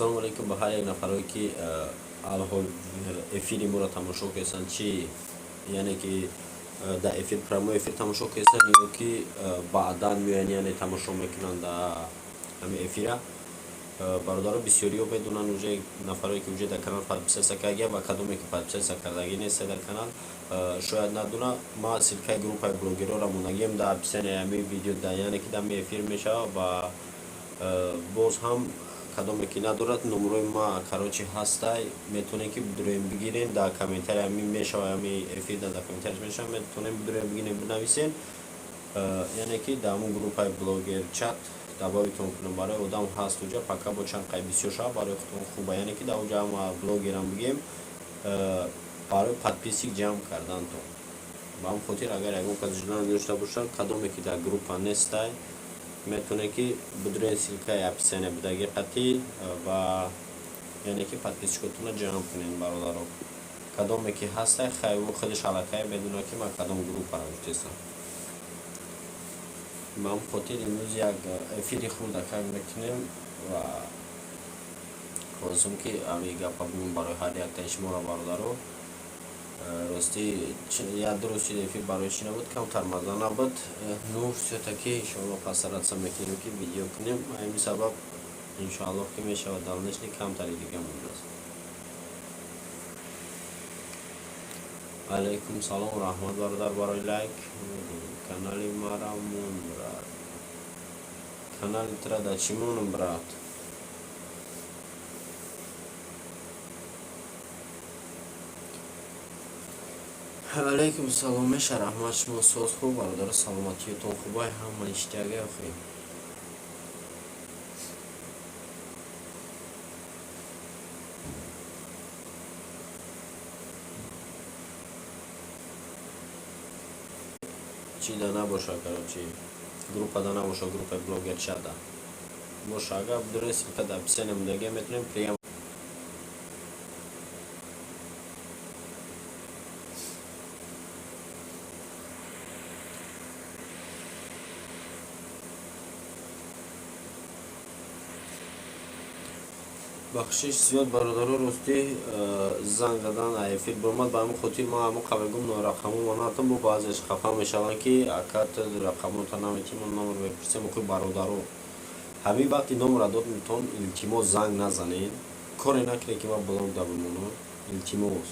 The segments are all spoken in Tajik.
Ассалому алайкум ба ҳар як нафарое, ки алҳол эфири моро тамошо карданд, чи яъне ки дар эфир, прямой эфир тамошо карданд ё ки баъдан меоянд, яъне тамошо мекунанд дар ҳамин эфира. Бародаро, бисёриҳо медонанд уже, нафарое ки уже дар канал подписаться кардагия ва кадоме ки подписаться кардагӣ нест дар канал, шояд надуна. Ма ссылкаи группаи блогерора мондагием дар описанияи ҳамин видео, яъне ки дар ҳамин эфир мешавад. Ва боз ҳам кадоме ки надорад, номерои ма, короче, ҳастай, метавонем ки бидуроем, бигирем. Дар комментария ҳамин мешава, ҳамин эфир дар комментарияш мешава, метавонем бидуроем, бигирем, бинависем, яъне ки дар ҳамун группаи блогер чат добавитон кунам. Барои одам ҳаст уҷа, пока бо чанд қай бисёр шава, барои худтон хуба, яъне ки дар уҷа ҳама блогерам бигем, барои подписчик ҷамъ кардантон. Ба ҳамн хотир, агар ягон кас желание дошта бошад, кадоме ки дар группа нестай, метавонед ки бидурен ссылкаи описания будаги қатӣ ва яъне ки подписчикотонро ҷамъ кунед. Бародаро, кадоме ки ҳастай, хай, ӯ худаш аллакай медонад, ки ман кадом группаро гуфтестам. Ба ҳамн хотир имрӯз як эфири хурдакак мекунем ва хостум, ки ҳамин гапа бигӯм барои ҳар яктаи шуморо. Бародаро, ростӣ, як ду рӯз шид эфир барои чӣ набуд, камтар маза набуд. Ну, всё-таки, иншоалло, постараться мекунем, ки видео кунем. Ҳамин сабаб, иншоаллоҳ, ки мешавад, дальнейший камтари дига мондааст. Алайкум салом, раҳмат, бародар, барои лайк. Канали мара мон, брат. Канали тра да чӣ монам, брат? Алайкум салом, меша, раҳмат. Шумо соз, хуб, бародар? Саломатиятон хубай? Ҳама иштиягай охи? Чӣ да набоша, короче, группада набоша, группаи блогер чата боша, агар бидурен, ссылка дар описание мондагия, метавонем прямо. Бахшиш зиёд, бародаро, ростӣ, занг задан, эфир биромад. Ба ҳамин хотир ман ҳамон қабл гум рақамома натам, бо баъзеш хафа мешаванд, ки ака, ту рақамота наметӣ, мо номер мепурсем. Охи, бародаро, ҳамин вақти номера додмитон, илтимос, занг назанед, коре накунед, ки ман блок да бимонам. Илтимос,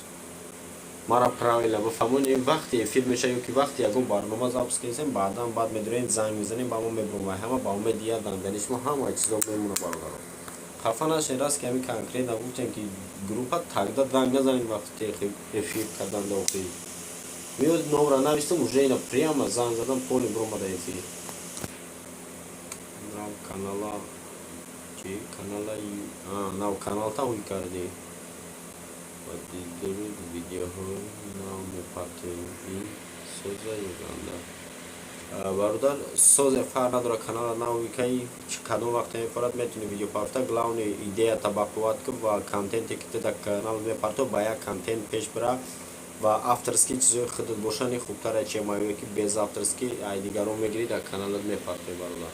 мара правильно бифаҳмонед. Вақти эфир мешава ё ки вақти ягон барнома запись кардем, баъдан баъд медорем, занг мезанем, ба мо мебуром. Ҳама ба умеди як дангани шумо ҳамаи чизо мемона. Бародаро, хафа нашед, раст ки ҳамин конкретно гуфтем, ки группа тогда занг назанед вақти эфир кардан. Охи, меод, номра навистам, уже ина прямо занг задам, поли биромада эфир. Нав канала чи канала, нав каналта ҳуй кардӣ ва дидуруд, видеоҳои нав мепартоем, ин соза ё ганда? Бародар, созе, фарқ надорад. Канала навикаи, кадом вақте мефорад, метавони видео партофта. Главный, идеята бақувват кун ва контенте, ки ту дар канал мепартов, ба як контент пеш бира ва авторский чизои худат бошанд, ин хубтар, чем ае ки без авторский ай дигарон мегирӣ, дар каналат мепартои, бародар.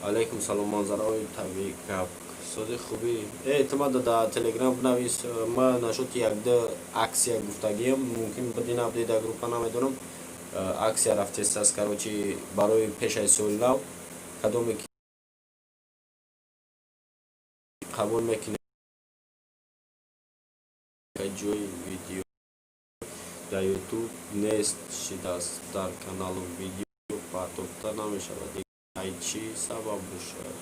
Алайкум салом, манзараҳои табиӣ, гап сози, хубӣ? Э, ту мада дар Телеграм бинавис. Ма нашоти якду акция гуфтагием, мумкин биди, набуди дар группа, намедонам. Акция рафтестааст, короче, барои пешаи соли нав, кадоме ки қабул мекунед. Ҷои видео дар Ютуб нест шидааст, дар каналу видео партофта намешавад, ай чӣ сабаб бошад?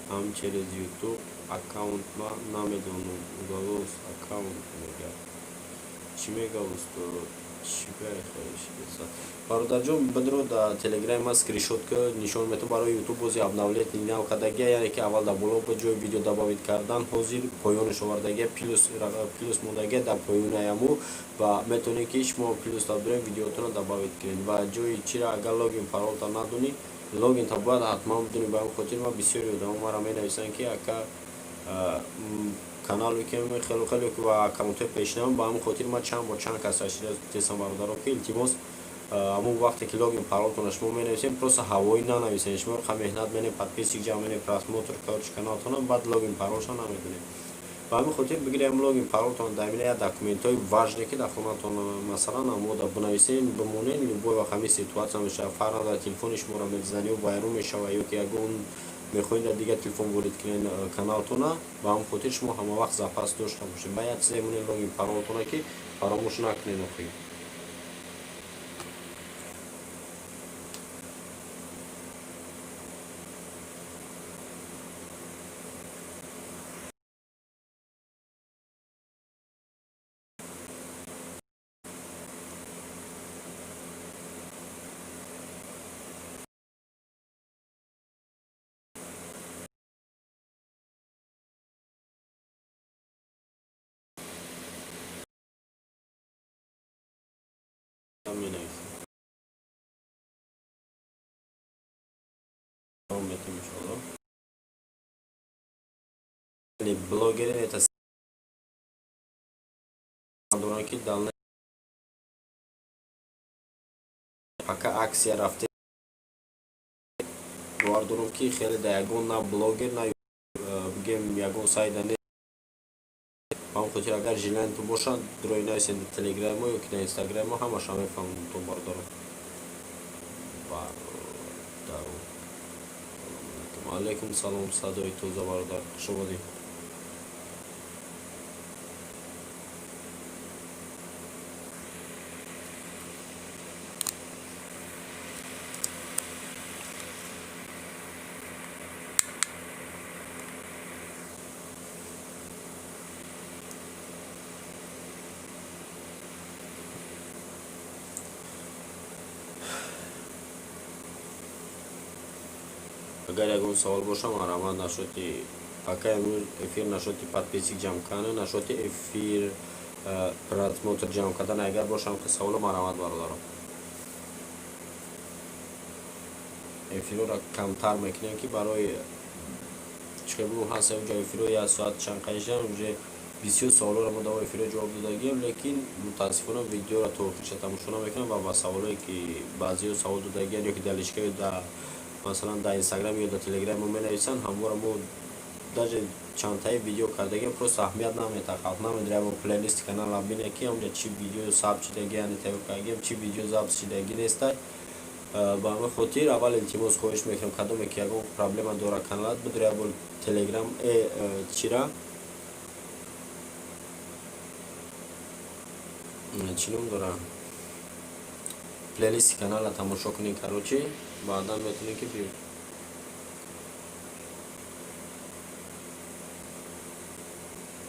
Ҳам через Ютуб аккаунт ма намедонам, удалось аккаунт мега. Чӣ мега, устод? Бародарҷон, бидро дар Телеграми ма скриншот ка нишон метавон. Барои Ютуб бози обновление нав кардагия, яъне ки аввал дар боло ба ҷои видео добавить кардан, ҳозир поёнаш овардагия, плюс, плюс мондагия дар поёни аму, ва метавонед, ки шумо плюс дорем, видеотонро добавить кунед. Ва ҷои чира, агар логин паролта надонӣ, логинта бояд ҳатман бидонӣ. Ба ҳамин хотир ма бисёри одамо мара менависанд, ки ака, канале ки хеле хеле ва аккаунтҳои пешнам. Ба ҳамин хотир ман чанд бор чанд кас тесам, бародаро, ки илтимос. Ҳамон вақте ки логин паролтонро шумо менависем, просто ҳавоӣ нанависем. Шумо қа меҳнат менем, подписчик ҷамъ менем, просмотр, короче, каналтона, баъд логин паролша намедонем. Ба ҳамин хотир бигирем логин паролтон дар як документҳои важне, ки дар хонатон, масалан, амода бинависем, бимонем. Любой вақт ҳамин ситуация мешавад, фарқ надорад, телефони шуморо мезанӣ ё вайрон мешавад, ё ки ягон мехоҳед дар дигар телефон ворид кунед каналтона. Ба ҳамин хотир шумо ҳама вақт запас дошта бошед, ба як чизе монед логин паролтона, ки фаромӯш накунед охир. Менависем, метем, иншоалло. Блогеры это доранд, ки дал пока акция рафте. Бовар дорам, ки хеле да ягон на блогер, на бигем ягон сайта не. Ба ҳамин хотир, агар желаниятон бошад, дурои нависед дар телеграммо ё ки дар инстаграммо, ҳамаша мефаҳмам то бародаро. Бародаро, алайкум салом, садои тоза, бародар, хуш омадӣ. Агар ягон савол боша, марҳамат. Нашоти пока имрӯз эфир, нашоти подписчик ҷамъ кардан, нашоти эфир, просмотр ҷамъ кардан, агар бошам ки саволо, марҳамат, бародаро. Эфирҳоро камтар мекунем, ки барои чӣ бугум, ҳаст уҷа эфирҳо як соат чанд қайшан, уже бисёр саволҳоро мо дар эфирҳо ҷавоб додагием, лекин мутаассифона видеоро то охирша тамошо намекунам ва ба саволое ки баъзеҳо савол додагиянд ё ки дар личкаи, дар, масалан, дар инстаграм ё дар телеграм мо менависанд, ҳамвора мо даже чандтаи видео кардагием, просто аҳамият наметаҳад, халқ намедонад. Ягон плейлисти канала бинед, ки ҳамҷа чӣ видео сабт шидаги, яъне тайёр кардагием, чӣ видео запись шидаги нестай. Ба ҳамин хотир аввал илтимос, хоҳиш мекунам, кадоме ки ягон проблема дорад каналат, бидур як бор телеграм чира чӣ ном дора, плейлисти канала тамошо кунед, короче, баъдан метавонед ки.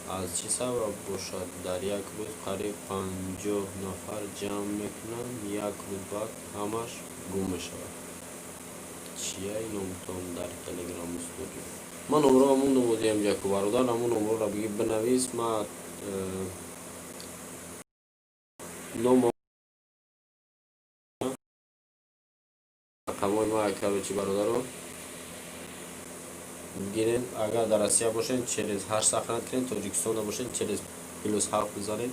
Аз чӣ сабаб бошад, дар як рӯз қариб 50 нафар ҷамъ мекунанд, як рӯз баъд ҳамаш гум мешавад? Чияй номтон дар телеграм, устодҷон? Ман номро мондум одиам ҷаку, бародар, ҳамун номроро биги, бинавис. Ма ном рақамҳои ма, короче, бародаро, бигиред. Агар дар Россия бошед, через ҳашт сохранить кунед, Тоҷикистонда бошед, через +7 бизанед.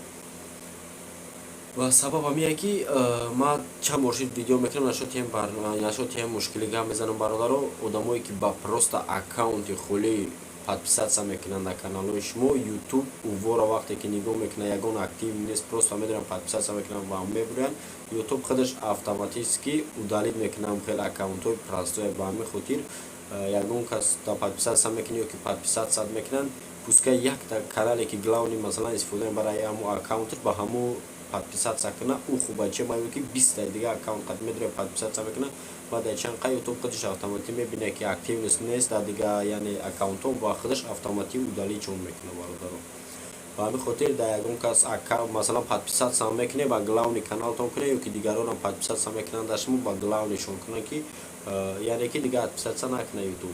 Ва сабаб ҳамие ки ман чанд бор шид видео мекунам нашоти ҳем мушкилӣ гап мезанам, бародаро. Одамое ки ба просто аккаунти холӣ подписаться мекунанд дар каналҳои шумо, Ютуб увора вақте ки нигоҳ мекунад, ягон актив нест, просто медонам, подписаться мекунанд ва мебурянд, Ютуб худаш автоматически удалить мекунад хеле аккаунтҳои простое. Ба ҳамин хотир ягон кас да подписаться мекунад ё ки подписаться мекунанд, пускай якта канале ки главный, масалан, истифода мебарад ҳамо аккаунташ, ба ҳамо подписаться кунад, ӯ хуба, че маё ки 20-таи дига аккаунт қад медорад, подписаться мекунад, баъд ай чанд қа Ютуб худаш автоматӣ мебинад, ки активность нест дар дига, яъне аккаунтҳо, ва худаш автоматӣ удалить мекунад, бародаро. Ба ҳамин хотир дар ягон кас, масалан, подписаться мекунед, ба главный каналтон кунед, ё ки дигаронам подписаться мекунанд дар шумо, ба главныйшон кунанд, ки яъне ки дига подписаться накунад Ютуб.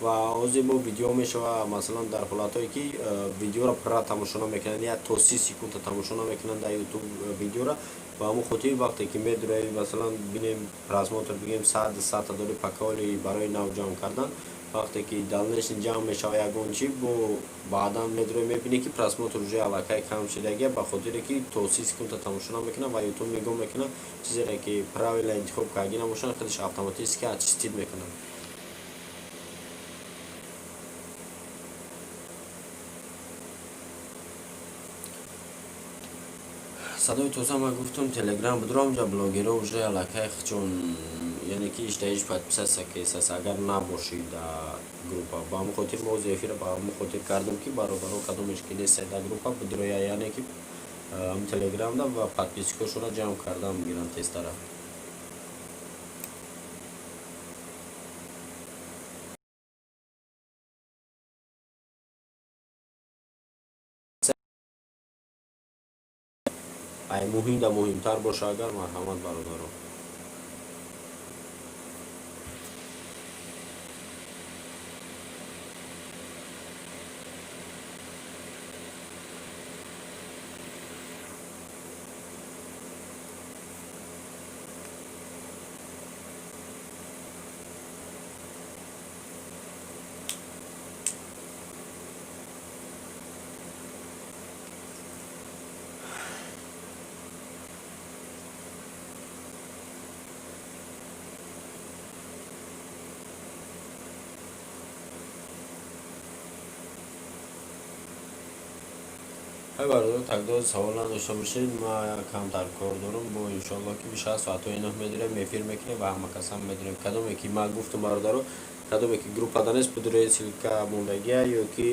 Ва ҳозир бо видео мешава, масалан, дар ҳолатҳое ки видеоро пурра тамошо намекунанд, я то 30 секунда тамошо намекунанд дар Ютуб видеоро. Ба ҳамон хотир вақте ки медураи, масалан, бинем, просмотр, бигем, 100-та дори паколи барои нав ҷамъ кардан. Вақте ки дальнейший ҷамъ мешава ягон чи, бо баъдан медрои, мебинӣ, ки просмотр уже аллакай кам шудагия, ба хотире ки то 30 секунда тамошо намекунад ва Ютуб нигоҳ мекунад, чизере ки правильно интихоб кардагӣ набошанд, худаш автоматически очистить мекунад. Садои тоза. Ман гуфтам, Телеграм будро, унҷа блогерҳо уже аллакай чун, яъне ки иштаиш подписаться кесас, агар набошӣ дар группа. Ба ҳамон хотир мо ози эфира ба ҳамон хотир кардем, ки бародаро, кадомеш ки нестед дар группа, будроя, яъне ки Телеграмда ва подписчикошонро ҷамъ кардан мегиранд тезтара. Ай муҳим да муҳимтар боша агар, марҳамат, бародаро. Ай бародаро, тогда савол надошта бошед, ма камтар кор дорам. Бо иншоалло, ки бишад, соатҳои 9 медирем, эфир мекунем ва ҳама касам медирем. Кадоме ки ман гуфтам, бародаро, кадоме ки группада нест, бидурои ссылка мондагия ё ки